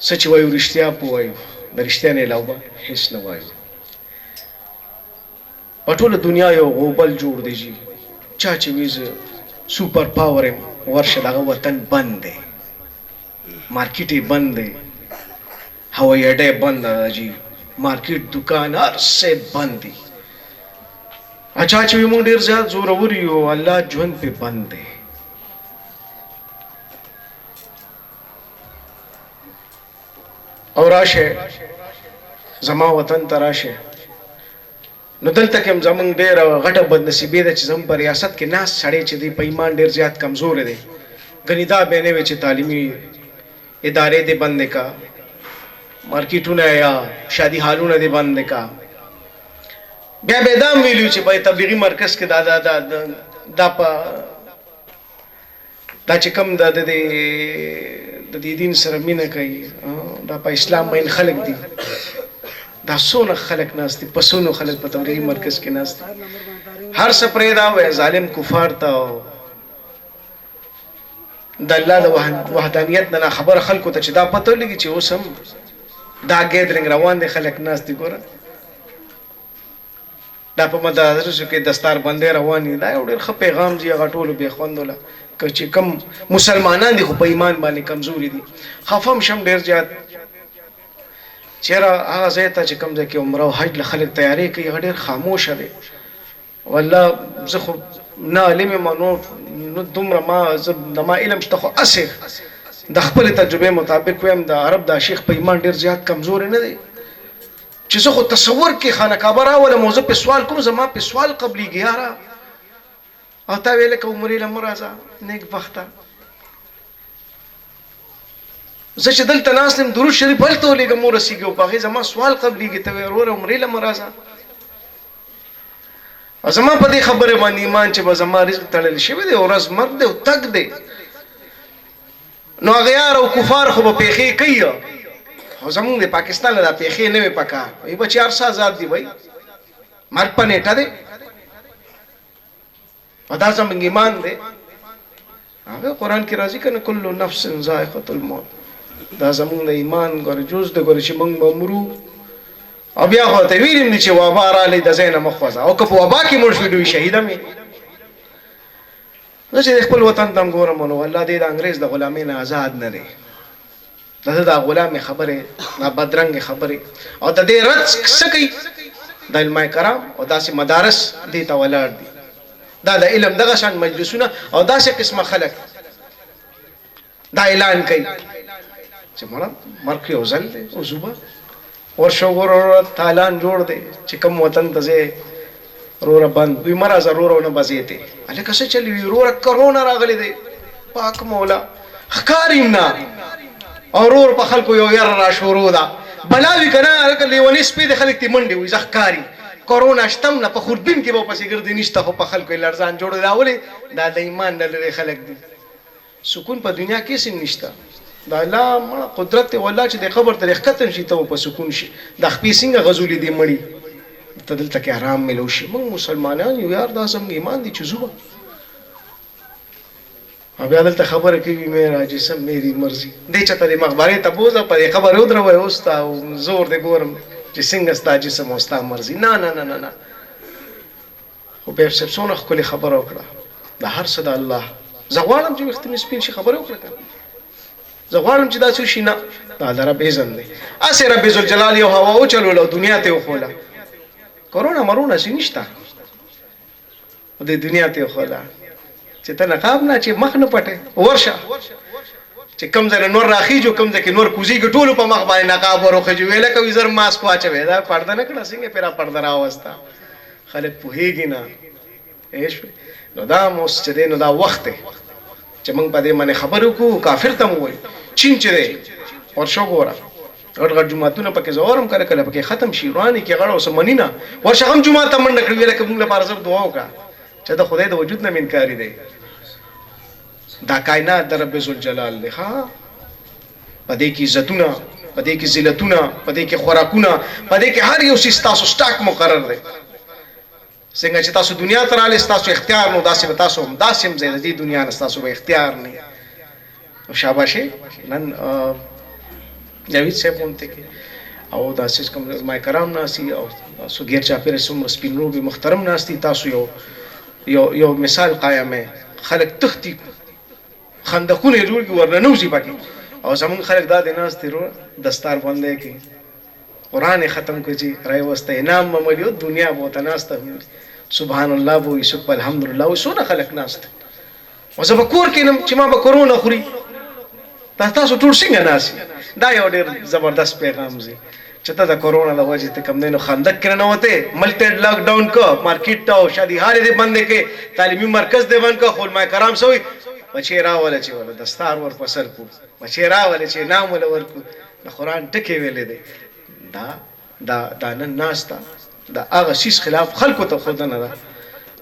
څه چې وایو رښتیا په وایو، د رښتیا نه علاوه به هیڅ نه وایو. په ټوله دنیا یو غوبل جوړ دی جی، چا چې وی زه سوپر پاور یم، ورشه د هغه وطن بند دی، مارکیټ یې بند دی، هوایي اډه یې بنده ده جی، مارکیټ دکان هر څه بند دي. چا چې وی موږ ډېر زیات زورور یو، الله ژوند پې بند دی. او راشه زما وطن ته راشه، نو دلته کې هم زمونږ ډېره غټه بدنصیبي ده چې زمونږ په ریاست کې ناست سړی چې دی په ایمان ډېر زیات کمزوری دی. ګنې دا به نه وي چې تعلیمي ادارې دې بندې کا، مارکیټونه یا شادي هالونه دې بندې کا. بیا به دا هم ویلي چې په تبلیغي مرکز کې دا دا دا دا په دا چې کوم د دې د دې دین سره مینه کوي، دا په اسلام مین خلک دي، دا څونه خلک ناست دي، په څونو خلک په تبلیغي مرکز کې ناست دي. هر څه پرېږده، وایه ظالم کفار ته او د الله د وحدانیت نه ناخبره خلکو ته چې دا پته ولګي چې اوس هم دا ګیدرینګ روان دی، خلک ناست دي، ګوره دا په مدارسو کې دستار بندې روان دي. دا یو ډېر ښه پیغام دی هغه ټولو بې خوندو له که چې کوم مسلمانان دي خو په ایمان باندې کمزوري دي. خفه هم شم ډېر زیات چېرې هغه ځای ته چې کوم ځای کې عمره او حج له خلک تیارې کوي، هغه ډېر خاموشه دی. والله زه خو نه عالم یم، نو نو دومره ما زه د ما علم شته، خو هسې د خپلې تجربې مطابق وایم د عرب دا شیخ په ایمان ډېر زیات کمزوری نه دی چې زه خو تصور کې خانه کعبه راولم او زه په سوال کوم، زما په سوال قبليږي یاره. او تا ویل که عمرې له مه راځه نیک بخته. زه چې دلته ناست یم درود شریف هلته ولېږم ورسېږي او په هغې زما سوال قبلېږي، ته وایې وروره عمرې له مه راځه. او زما په دې خبرې باندې ایمان چې به زما رزق تړل شوی دی، ورځ مرګ دی او تګ دی. نو اغیار او کفار خو به پیښې کوي، خو زمونږ د پاکستان له دا پیښې نه وې پکار. وایي بچي هر څه آزاد دي، وایي مرګ په نیټه دی او دا زمونږ ایمان دی. هغه قرآن کې راځي کنه کل نفس ذائقه الموت. دا زمونږ د ایمان ګوره جز دی، ګوره چې مونږ به مرو. او بیا خو ته ویلیم دي چې وبا راغلې د ځای نه مه خوځه، او که په وبا کې مړ شوې نو شهید هم یې. زه چې خپل وطن ته هم ګورم نو والله دی د انګرېز د غلامۍ نه آزاد نه دی. د ده دا غلامې خبرې، دا بدرنګې خبرې او د دې رد څه کوي د علماء کرام او داسې مدارس دې ته ولاړ دي. دا د علم دغه شان مجلسونه او داسې قسمه خلک دا اعلان کوي چې مړه مرګ یو ځل دی او زوبه ورشه وروره تالان جوړ دی چې کوم وطن ته ځې روره بند وي مه راځه روره نه به ځې ته هلکه څه چل وي روره کرونا راغلی دی پاک مولا ښکاري نه او رور په خلکو یو یره را شروع ده بلا وي که نه هلکه لیونی سپی دی خلک ترې منډې وهي ځه ښکاري کرونا شته هم نه په خوردبین کې به ورپسې ګرځي نشته خو په خلکو یې لړزان جوړ دی دا ولې دا د ایمان نه لرې خلک دي. سکون په دنیا کې هیڅ هم نشته د الله مړه قدرت دی والله چې د قبر ترې ښکته شي ته به په سکون شي دا خپې څنګه غزولې دي مړي ته دلته کې آرام ملو شي. موږ مسلمانان یو یار، دا زموږ ایمان دی چې ځو به او بیا دلته خبره کوي میرا جسم میری مرضی. دې چاته د مقبرې ته بوځه په دې قبر یې ودروه اوس ستا زور دی ګورم چې څنګه ستا جسم او ستا مرضی. نه نه نه نه نه. خو بيب صاحب څونه ښکلې خبره وکړه د هر څه د الله. زه غواړم چې ویښته مې سپین شي خبره وکړه کنه زه غواړم چې داسې وشي نه دا د رب اذن دی. هسې رب ذوالجلال یو هوا وچلوله او دنیا ته یې وښوله کرونا مرونا څه نشته د دنیا ته یې وښوله چې ته نقاب نه چې مخ نه پټې ورشه چې کوم ځای نه نور راخیږي کوم ځای کې نور کوزیږي ټولو په مخ باندې نقاب وروخیږي ویې لکه وي زر ماسک واچوې دا پرده نه کړه څنګه پرې را پرده راوسته خلک پوهیږي نه پوه شوې نو دا اوس چې دی نو دا وخت دی چې موږ په دې باندې خبرې وکړو کافر ته مو وایو چین چې دی ورشه وګوره غټ غټ جوماتونه پکې زه اورم کله کله پکې ختم شي روانې کې غړ اوس منی نه ورشه هم جومات ته منډه کړې لکه موږ لپاره زر دعا وکړه چې د خدای د وجود نه منکاری دی. دا کائنات د رب ذوالجلال دی ښا په دې کې عزتونه په دې کې ذلتونه په دې کې خوراکونه په دې کې هر یو څیز تاسو سټاک مقرر دی. څنګه چې تاسو دنیا ته راغلئ ستاسو اختیار نو داسې به تاسو هم داسې هم ځئ د دې دنیا نه ستاسو به اختیار نه. شاباشي نن نوید صاحب غونته کې او داسې کوم علماء کرام ناست دي او تاسو غیر چاپېره څومره سپین روبي محترم ناست دي. تاسو یو یو یو مثال قایم خلک تختی خندقونه جوړ کړي ورننوځي پکې، او زمونږ خلک دا د ناست دي دستار باندې کوي، قرآن ختم کړي چې راوسته انعام به ملي او دنیا به ورته ناسته هم. سبحان الله به وي، څوک به الحمدلله وي، څونه خلک ناست. او زه به کور کښېنم چې ما به کرونا خوري، دا تاسو ټول څنګه ناست؟ دا یو ډېر زبردست پیغام دی چې ته د کرونا د وجې ته کوم دی نو خندق کې ننوتې، ملک ته لاک ډاون کړ، مارکیټ ته او شادي هالې دې بندې کړې، تعلیمي مرکز دې بند کړ، خو علماء کرام څه وایي؟ بچی راوله چې وله دستار ور په سر کړو، بچی راوله چې انعام وله ورکړو، د قرآن ټکی ویلی دی. دا دا دا نن ناسته د هغه څیز خلاف خلکو ته ښودنه ده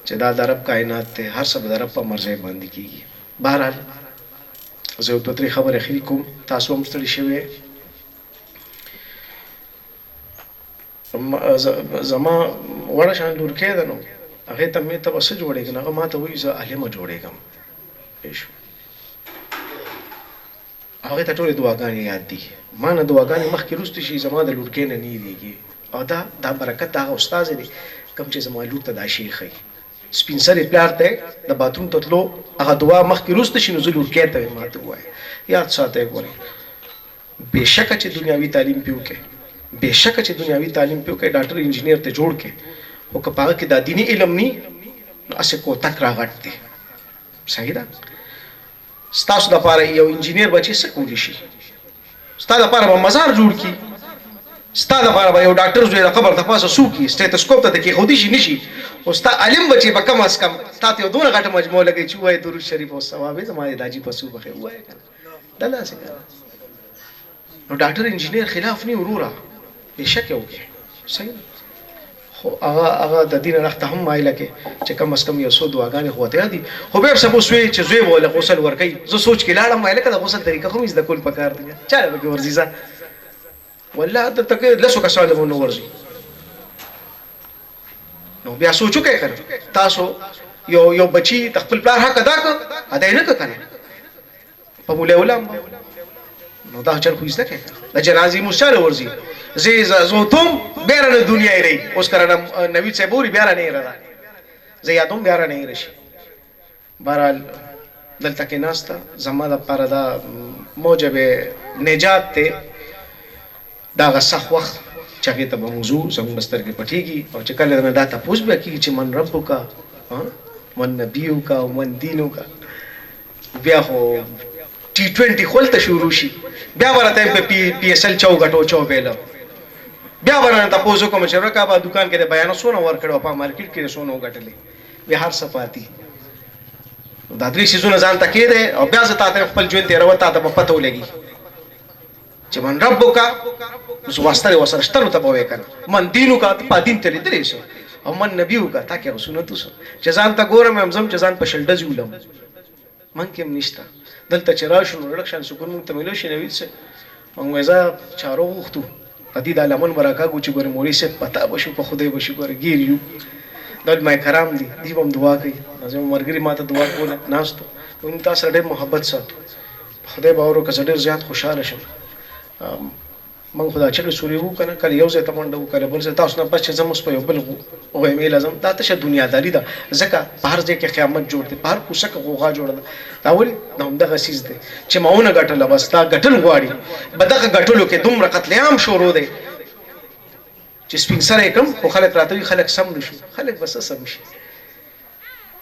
چې دا د رب کائنات دی، هر څه به د رب په مرضۍ باندې کېږي. بهرحال زه یو دوه درې خبرې اخري کوم، تاسو هم ستړي شوی. زما وړه شان لورکی ده، نو هغې ته مې ته به څه جوړېږې؟ نو هغه ما ته وایي زه عالمه جوړېږم. هغې ته ټولې دعاګانې یاد دي، ما نه دعاګانې مخکې وروسته شي، زما د لورکۍ نه نه هېرېږي. او دا دا برکت د هغه استاد دی کوم چې زما لور ته دا شی ښیي. سپین سرې پلار ته د باتروم ته تلو هغه دعا مخکې وروسته شي، نو زه لورکۍ ته وایم ماته ووایه، یاد ساتئ. ګورئ، بېشکه چې دنیاوي تعلیم پې وکړئ، بېشکه چې دنیاوي تعلیم پې وکړئ، ډاکټر انجینر ته جوړ کړئ، خو که په هغه کې دا دیني علم نی نو هسې کوتک راغټ دی. صحیح ده؟ ستاسو دپاره یو انجینر بچی څه کولی شي؟ ستا دپاره به مزار جوړ کړي، ستا دپاره به یو ډاکټر زوی د قبر د پاسه څوک سټیتوسکوپ ته د کېښودی شي نشي، خو ستا عالم بچی به کم از کم تا ته یو دومره غټه مجموعه لګوي چې ووایې درود شریف او ثواب یې زما د حاجي په څو بخې ووایه که نه دا داسې که نه. نو ډاکټر انجینر خلاف نه وروره، بېشکه وکړي صحیح ده، خو هغه هغه د دین اړخ ته هم مایله کې چې کم از کم یو څو دعاګانې خو ورته یاد دي. خو بیا هم اوس وی چې زوی به له غسل ورکوي، زه سوچ کې لاړم، وایي لکه د غسل طریقه خو مې زده کول پکار دي، چا له پکې ورځي؟ ځه والله دلته کې لسو کسانو له به نه ورځي. نو بیا سوچ وکړئ که نه تاسو یو یو بچی د خپل پلار حق ادا کړ، ادا یې نه کړ که نه په مولای ولام نو دا چل خو زده کړه. د جنازې مو چاله ورځي زه زوتم بیا نه دنیا یې رہی اوس کرنه نوید صاحب اوري بیا نه یې را زه یادوم بیا نه یې رشي. بهرحال دلته کې ناسته زما دپاره دا موجب نجات دی، دا هغه سخت وخت چې هغې ته به موږ ځو، زموږ به سترګې پټېږي او چې کله نه دا تپوس بیا کېږي چې من ربک من نبیک او من دینک، بیا خو ټي 20 خپل ته شروع شي، بیا به راته په پی پی اس ال چاو ګټو چاو بیلو، بیا به راته تپوس وکړم چې ورکه په دکان کې د بیانو څونه ورکړو، په مارکیټ کې څونه وګټلې، بیا هر څه پاتې. دا درې څیزونه ځان ته کېږدی او بیا زه تاته خپل ژوند تېروه، تاته به پته ولګي چې من ربک، نو واسطه دې ورسره شته نو ته به وایې که نه، من دینک، ته په دین ته لیدلی شو، او من نبیک، تا کې هغه سنت وسو چې ځان ته ګورم هم ځم چې ځان په شل ډزې ولم، من کې هم نشته. دلته چې راشو نو لږ شان سکون مونږ ته میلو شي. نوید صاحب مونږ وایي ځه چارو غوښتو په دې دا لمن به راکاږو چې ګورې مولوي صاحب پتا به شو، په خدای به شو، ګورې ګیر یو. دا علماء کرام دي، دوی به هم دعا کوي. زموږ ملګري ما ته دعا کوله ناست وو، موږ تاسو سره ډېر محبت ساتو، په خدای باور وکړه زه ډېر زیات خوشحاله شم. موږ خو دا چغې سورې وو که نه، کله یو ځای ته منډه وو کله بل ځای، تاسو نه پس چې ځم اوس په یو بل غویمې له ځم، دا تشه دنیاداري ده، ځکه په هر ځای کې قیامت جوړ دی، په هر کوڅه کې غوغا جوړه ده. دا ولې؟ دا همدغه څیز دی چې ما ونه ګټله، بس دا ګټل غواړي، په دغه ګټلو کې دومره قتل عام شروع دی چې سپین سری کړم، خو خلک راته وایي خلک سم نه شو، خلک به څه سم شي؟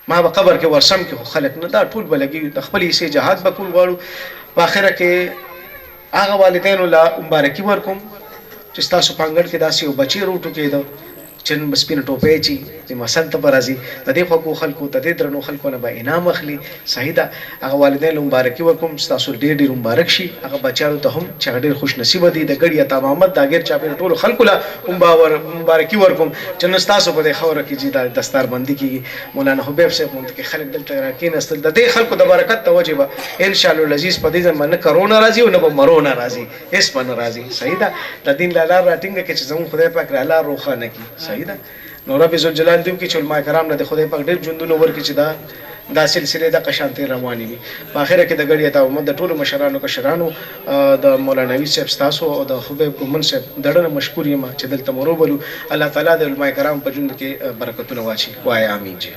ما به قبر کې ورسم کې خو خلک نه، دا ټول به لګي د خپل حصې جهاد به کول غواړو. په اخره کې هغه والدینو له مبارکي ورکوم چې ستاسو په انګړ کې داسې یو بچی روټوکېده چې نن به سپینه ټوپۍ چي چې مسل ته به راځي، د دې خوږو خلکو د دې درنو خلکو نه به انعام اخلي. صحیح ده، هغه والدین له مبارکي ورکوم، ستاسو ډېر ډېر مبارک شي. هغه بچیانو ته هم چې هغه ډېر خوش نصیبه دي، د ګړي عطا محمد دا غیر چاپېره ټولو خلکو له هم مبارکي ورکوم چې نن ستاسو په دې خاوره کې چې دا دستار بندي کېږي. مولانا حبیب صاحب مونږ کې خلک دلته راکېناستل، د دې خلکو د برکت د وجې به ان شاء الله العزیز په دې ځای به نه کرونا راځي او نه به مرونا راځي، هېڅ به نه راځي. صحیح ده، د دین له لار راټینګه کړي چې زموږ خدای پاک را لار روښانه کړي. صحیح ده، نو رب ذوالجلال دې وکړي چې علما کرام له دې خدای پاک ډېر ژوندونه ورکړي چې دا دا سلسلې دغه شانتې روانې وي. په اخره کې د ګړی دا امت د ټولو مشرانو کشرانو، د مولانا نوید صاحب ستاسو او د خبیب ګمن صاحب دړنه مشکور یم چې دلته مو روبلو. الله تعالی د علماء کرام په ژوند کې برکتونه واچي. وایه امین جی.